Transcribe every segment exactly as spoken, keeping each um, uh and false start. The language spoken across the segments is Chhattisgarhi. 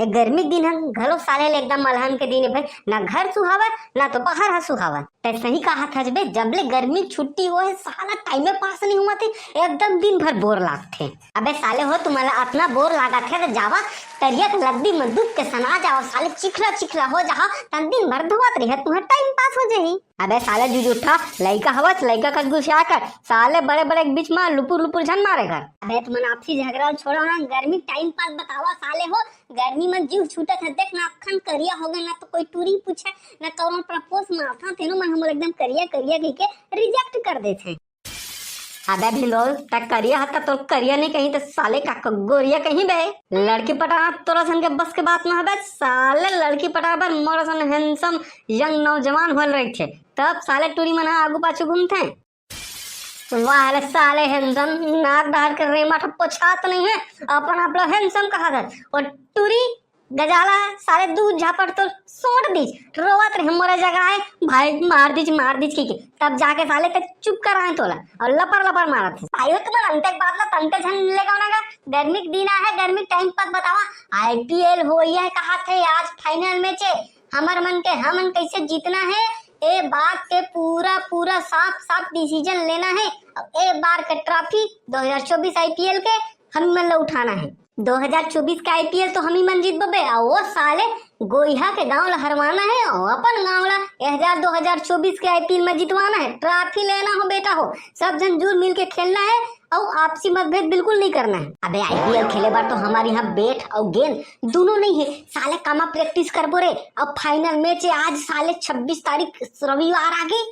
ए गर्मी के दिन ह घलो साले ले एकदम मलहन के दिन हे भाई, ना घर सुहावय ना तो बाहर ह सुहावय। तैं सही कहाथस बे, जब ले गर्मी के छुट्टी होय हे साला time pass नहीं होवत हे, एकदम दिन भर bore लागथे। अबे साले हो, तुमन ला अतना bore लागत हे त जावा तरिया के लद्दी म डूब के सना जावा साले, चिखला चिखला हो जाहा, त दिन भर धोवत रहिहा, तुंहर time pass हो जाही। अबे साले जुजुट्ठा, लइका हवस, लइका कस गुसिया कर, साले बड़े बड़े के बीच म लुपुर लुपुर झन मारे कर। अबे तुमन आपसी झगरा ल छोड़ो ना, गर्मी के time pass बतावा साले हो, गर्मी म जीव छूटत हे, देख ना अक्खन करिया हो गे ना, तो कोई टूरी पूछे ना कौन propose मारथा, तेनो मन हमर एकदम करिया करिया कहिके reject कर देथे। अबे भिंदोल, त करिया ह त तोर करिया नहीं कहीं त साले का क-, गोरिया कहीं बे। लड़की पटाना तोरा सन के बस के बात ना हबे साले, लड़की पटाए बर मोर सन handsome young नौजवान होल रहिथे, तब साले टूरी मन ह आगू पाछू घूमथे। वाह रे साले handsome, नाक डहर के रेमा ठो पोछात नहीं हे, अपन आप ला handsome कहाथे। और टूरी गजाला साले दू झापट तो सोंट दीस, रोवत रहे मोरे जगह आए, भाई मार दीस, मार दीस कहिके, तब जाके साले तैं चुप कराए तोला, और लपर लपर मारत हे। भाई हो तुमन अंते के बात ला तंते झन लेगव ना गा, गर्मी के दिन आहे, गर्मी के time pass बतावा, IPL होइया हे कहाथे आज final match हे, हमर मन के हमन कैसे जीतना हे, ए बात के पूरा पूरा साफ साफ decision लेना हे। अब ए बार के trophy दो हज़ार चउबीस IPL के हम मन ला उठाना हे। दो हज़ार चउबीस के IPL तो हम ही मन जीतबो बे, अउ ओ साले गोइहा के गांव ला हरवाना हे, अउ अपन गांव ला ए हजार दो हज़ार चउबीस के IPL में जितवाना हे। Trophy लेना हो बेटा हो, सब झन जुर मिल के खेलना हे, अउ आपसी मतभेद बिल्कुल नहीं करना हे। अबे IPL खेले बर तो हमर इहाँ bat अउ गेंद दूनों नहीं हे, साले कामा practice करबो रे। अब final match हे आज साले छब्बीस तारीख रविवार आगे।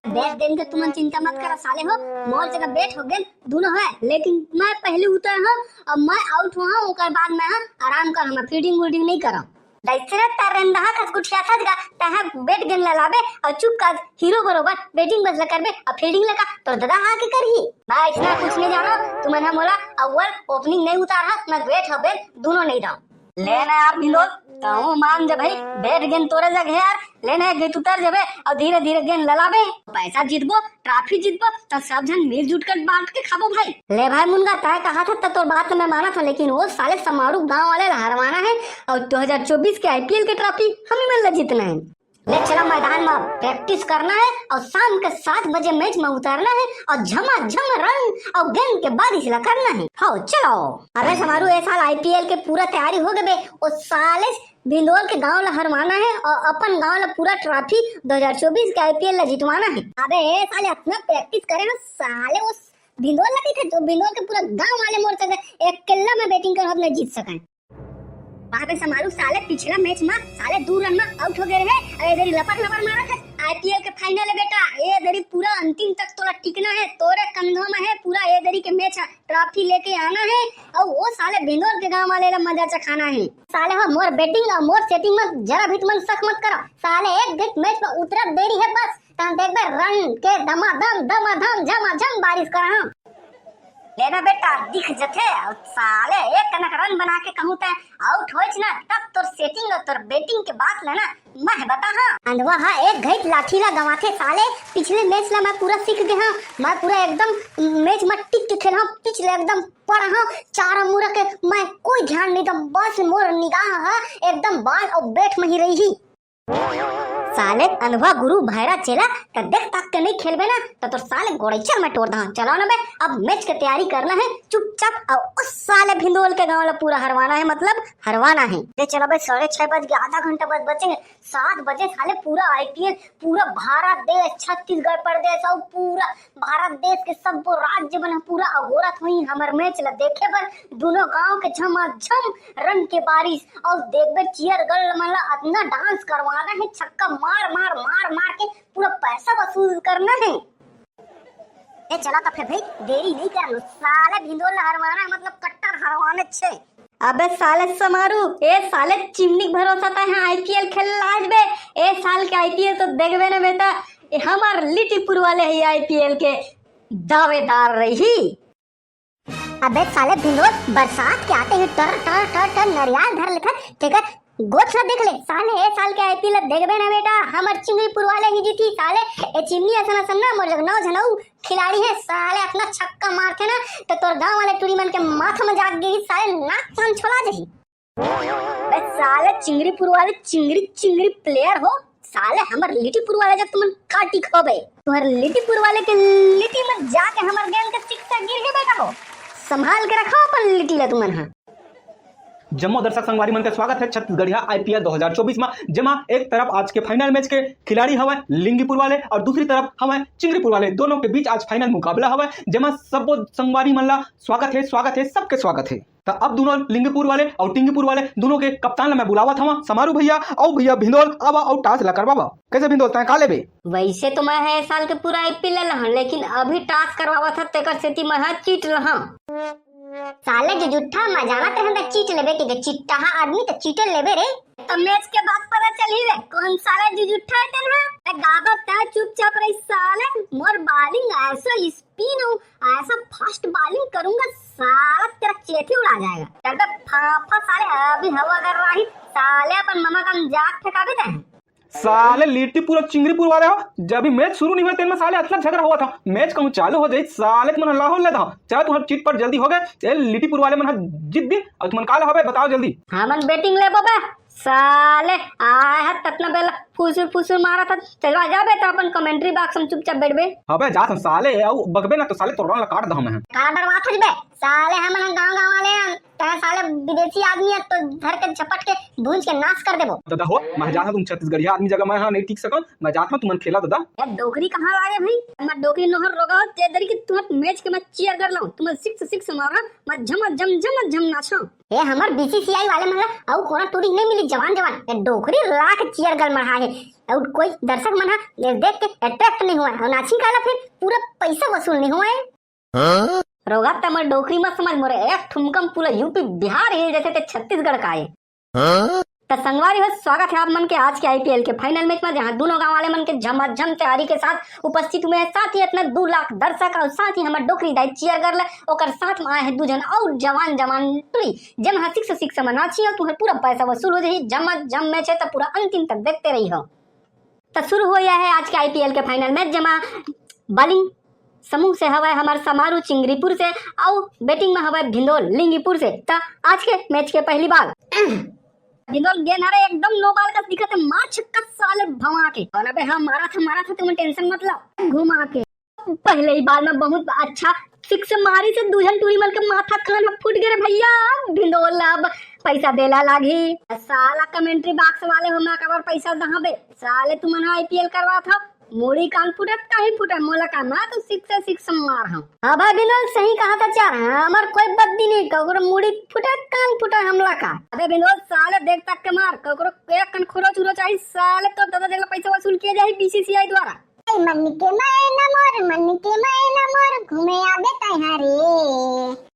Bat गेंद के तुमन चिंता मत करा साले हो, मोर जगह bat हो गेंद दूनों हे, लेकिन मैं पहले उतर हूँ और मैं out हुआ हूँ, ओकर बाद मैं हम आराम कर हम fielding उल्डिंग नहीं करम। दइसरे तरेंदहा कस गुठियाथस गा, तैं हा bat गेंद ला लाबे अउ चुप कस hero बरोबर batting बस ला करबे अउ fielding ला का तोर ददा हा के करही। मैं अइसना कुछ नहीं जानव, तुमन हा मोला अव्वल opening नहीं उतारहा, मैं bat अउ गेंद दूनों नहीं दंव। ले ना यार भिंदोल, तहूँ मान जा भाई, bat गेंद तोरे जग हे यार, ले ना एक गेंद उतर जाबे अउ धीरे धीरे गेंद ला लाबे, पैसा जीतबो, trophy जीतबो, त सब झन मिलजुल कर बांट के खाबो भाई। ले भाई मुनगा, तैं कहाथस त तोर बात ल मैं मानत हंव, लेकिन ओ साले समारू गांव वाले ला हरवाना हे अउ दो हज़ार चउबीस के IPL के trophy हम ही मन ला जीतना हे। ले चला मैदान म practice करना हे अउ शाम के सात बजे match म उतरना हे अउ झमाझम run अउ गेंद के बारिश ला करना हे। हो चलो। अबे समारू, ए साल IPL के पूरा तैयारी हो गे बे, ओ साले भिंदोल के गांव ला हरवाना हे अउ अपन गांव ला पूरा trophy दो हज़ार चउबीस के IPL ला जितवाना हे। अबे ए साले अतना practice करे हंव साले, ओ भिंदोल ला कहिथे जो भिंदोल के पूरा गांव वाले मोर संग अकेल्ला में batting करहूं, नहीं जीत सकंव। अबे समारू, साले पिछला match में साले दू run में out हो गे रहे, अउ ए दरी लपर लपर मारत हे। IPL के final हे बेटा, ए दरी पूरा अंतिम तक तोला टिकना हे, तोरे कंधों में हे पूरा ए दरी के match हे। Trophy लेके आना हे अउ ओ साले भिंदोल के गांव वाले ला मजा चखाना हे। साले हो, मोर batting अउ मोर setting में जरा भी तुमन शक मत करो। साले एक घंट match में उतरत देरी हे बस, त देखबे run के धमाधम धमाधम झमाझम बारिश करहूं। ले ना बेटा, दिख जथे, अउ साले एक कनक run बना के कहूं तैं out होइच ना, तब तोर setting अउ तोर batting के बात ला ना मैं बताहूं। अंधवा हा एक घंट लाठी ला गंवाथे साले, पिछले match ला मैं पूरा सीख गे हंव, मैं पूरा एकदम match में टिक के खेलहूं, pitch ला एकदम पढ़हूं, चारा मुरा के मैं कोई ध्यान नहीं दंव, बस मोर निगाह हा एकदम ball अउ bat में ही रही। साले अंधवा गुरु भैरा चेला, त देख ताक के नहीं खेलबे ना, त तोर साले गोड़ैचर में टोर दहा। चलो ना बे, अब match के तैयारी करना हे चुपचाप, अउ ओ साले भिंदोल के गांव ला पूरा हरवाना हे, मतलब हरवाना हे। ले चला बे, साढ़े छह बज गे, आधा घंटा बस बचे हे, सात बजे साले पूरा IPL, पूरा भारत देश, छत्तीसगढ़ प्रदेश अउ पूरा भारत देश के सब्बो राज्य मन ह पूरा अगोरत होही हमर match ला देखे बर। दूनों गांव के झमाझम run के बारिश अउ देखबे cheer girl मन ला अतना dance करवाना हे, छक्का मार मार मार मार के पूरा पैसा वसूल करना हे। ए चला त फिर भाई, देरी नहीं करन, साले भिंदोल ला हरवाना हे, मतलब कट्टर हरवानेच हे। अबे साले समारू, ए साले चिमनी के भरोसा तैं हा IPL खेले ला आए हस बे। ए साल के IPL तो देखबे ना बेटा, ए हमर लिटीपुर वाले ही IPL के दावेदार रही। अबे साले भिंदोल, बरसात के आते ही टर टर टर टर नरियाल धर लेथस, तेकर गोठ ला देख ले साले, ए साल के IPL ला देखबे ना बेटा, हमर चिमनीपुर वाले ही जीतही साले। ए चिमनी असन असन ना मोर जग नौ झन अउ खिलाड़ी हे साले, अतना छक्का मारथे ना त तोर गांव वाले टूरी मन के माथा में जाग गे साले, नाक कान छोला जाही। बे साले चिंगरीपुर वाले चिंगरी चिंगरी प्लेयर हो। साले हमर लिटीपुर वाले जब तुमन काटी खोबे, तुम्हर लिटीपुर वाले के लिटी में जाके हमर गेंद के सिक्का गिर गए बेटा हो। संभाल के रखो अपन लिटी ला तुमन हा। जम्मो दर्शक संगवारी मन के स्वागत है छत्तीसगढ़िया आईपीएल दो हज़ार चौबीस में, जेमा एक तरफ आज के फाइनल मैच के खिलाड़ी हवय लिंगीपुर वाले और दूसरी तरफ हवय चिंगरीपुर वाले। दोनों के बीच आज फाइनल मुकाबला हवय, जेमा सब्बो संगवारी मन ला स्वागत है, स्वागत है, सबके स्वागत है। त अब दोनों लिंगीपुर वाले और टिंगीपुर वाले दोनों के कप्तान ला मैं बुलावत हवं, समारू भैया, अउ भैया भिंदोल, आवा अउ टॉस ला करवावा। कैसे भिंदोल, तैं का लेबे? वैसे तो मैं है साल के पूरा आईपीएल ले लहन, लेकिन अभी टॉस करवावत ह, तेकर सेती मैं ह चीट लहा। साले जुजुट्ठा, मैं जानत रहन त चीट लेबे, कि चिट्टाहा आदमी त चीटे लेबे रे। त मैच के बाद पता चलही रे, कौन साले जुजुट्ठा है तेन ह। ए गाबा, तैं चुपचाप रही साले, मोर बॉलिंग ऐसा स्पिन हो, ऐसा फास्ट बॉलिंग करूंगा साला, तेरा चेत ही उड़ा जाएगा। चल बे फाफा साले, अभी हवा कर रही साले, अपन ममा का मजाक ठेकाबे तैं। साले लिट्टीपुर और चिंगरीपुर वाले हो, जब भी मैच शुरू नहीं हुआ तेन में साले अतना झगड़ा हुआ था, मैच कहूँ चालू हो जाए साले तुमन लाहौल ले था, चाहे तुम्हारा चिट पर जल्दी हो गए, ये लिट्टीपुर वाले मन ह जीत दिन और तुमन काला होबे बताओ जल्दी। हमन बैटिंग लेबो बे साले, आए ह ततना बेला फुसुर फुसुर मारा था, चलवा जाबे त अपन कमेंट्री बॉक्स में चुपचाप बैठबे। अबे जा हम साले, अउ बकबे ना तो साले तोर रन ला काट दहम है। काला डरवा था बे साले, हमन गांव गांव वाले हैं, तैं साले विदेशी आदमी है तो धर के झपट के भूंज के नाश कर देबो। दादा हो, मैं जात हूँ तुम छत्तीसगढ़िया आदमी जगह मैं हाँ नहीं टिक सकूं, मैं जात हूँ तुमन खेला दादा। यार डोकरी कहाँ लागे भाई? मैं डोकरी नोहर रोगा हो, ते दरी की तुम मैच के मैं चीयर कर लाऊं, तुम सिक्स सिक्स मारा, मैं झम झम झम झम नाचूं। ए हमर बीसीसीआई वाले मन ला अउ कोना टूरी नहीं मिली जवान जवान, ए डोकरी लाख चीयर गल मढ़ा है। अउ कोई दर्शक मन हा देख देख के अट्रैक्ट नहीं हुआ है, और नाची काला फिर पूरा पैसा वसूल नहीं हुआ है। रोगा ते मोर डोकरी मत समझ मोरे, एक ठुमकम पूरा यूपी बिहार हिल जथे ते छत्तीसगढ़ का आए। त संगवारी हो, स्वागत है आप मन के आज के आईपीएल के फाइनल मैच में, जहां दोनों गांव वाले मन के झमाझम तैयारी के साथ उपस्थित हुए हैं, साथ ही इतना दो लाख दर्शक और साथ ही हमर डोकरी दाई चीयर गर्ल, ओकर साथ में आए हैं दू झन और जवान जवान टुरी, जेन हा सिक्स सिक्स मनाची हो, तुम्हार पूरा पैसा वसूल हो जाही, झमाझम मैच है त पूरा अंतिम तक देखते रही हो। त शुरू हो गया है आज के आईपीएल के फाइनल मैच, जेमा बॉलिंग समूह से हवय हमर समारू चिंगरीपुर से, अउ बैटिंग में हवय भिंदोल लिंगीपुर से। त आज के मैच के पहली बॉल भिंदोल गेंद हरे एकदम नो बॉल का दिखत है, मार छक्का साले भवा के। और अबे हाँ मारा था, मारा था, तुम टेंशन मत लो, घुमा के। पहले ही बॉल में बहुत अच्छा सिक्स मारी से दू झन टूरी मन के माथा कान में फूट गए रे भैया। भिंदोल ला अब पैसा देला लागी। साला कमेंट्री बॉक्स वाले हो, मैं कबर पैसा दहाबे। साले तुमन आईपीएल करवा था, मुड़ी कान फूटत काहे फूटत, मोला का मैं तो सिक्स से सिक्स मार हूँ। हाँ भाई भिंदोल सही कहा था चार, हमर कोई बद्दी नहीं, ककरो मुड़ी फूटत कान फूटत हमला का। अबे भिंदोल साले देख तक के मार, ककरो एक कन खुरो चुरो चाहिए साले, तो दादा देख ला पैसा वसूल किया जाए बीसीसीआई द्वारा। ए मन के मैना मोर, मन के मैना मोर, घूमे आबे तैहा रे।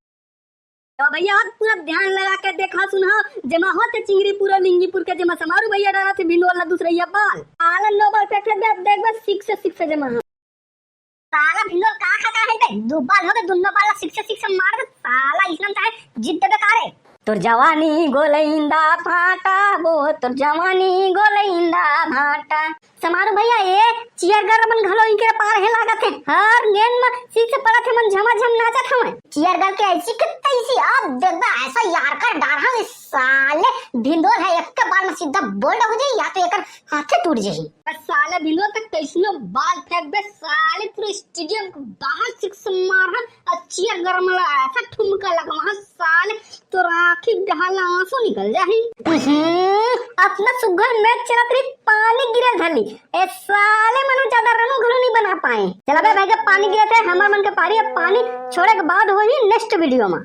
तो भैया अब पूरा ध्यान लगा के देखा सुना, जेमा होते चिंगरीपुर और लिंगीपुर के, जेमा समारू भैया डाला थे भिंडोल ला दूसरैया बॉल। आलन नो बॉल फेंक दे, अब देख बस सिक्स से सिक्स से जेमा। साला भिंडोल का खा का है बे? दो बॉल हो गए, दोनों बॉल सिक्स से सिक्स मार दे। साला इसनम चाहे जीत देबे का रे? तोर जवानी गोलैंदा भाटा वो, तोर जवानी गोलैंदा भाटा। समारू भैया, ए चीयर गर्ल मन घलो इनके पार हे लागत हे। हर गेंद म सिक्स पड़त हे, मन झमाझम नाचत हवय। चीयर गर्ल के ऐसी के तैसी, अब देखबा ऐसा यार कर डारहूं इस साले भिंडोल हे, एक के बार में सीधा बोल्ड हो जाई या तो एकर हाथे टूट जाही। बस साले भिंडोल तक कैसनो बॉल फेंकबे साले, पूरे स्टेडियम के बाहर सिक्स मारहन। अ चीयर गर्ल मन ला ऐसा ठुमका लगवाहन साले, तोर आँखी डहार ला आंसू निकल जाही। हम्म, अतना सुग्घर मैच चलत रही, पानी गिरे धरली। ए साले मन ज्यादा रनो घलो नहीं बना पाए। चला बे भाई, जब पानी गिरत हे, हमर मन के पारी, अब पानी छोड़े के बाद होही नेक्स्ट वीडियो में।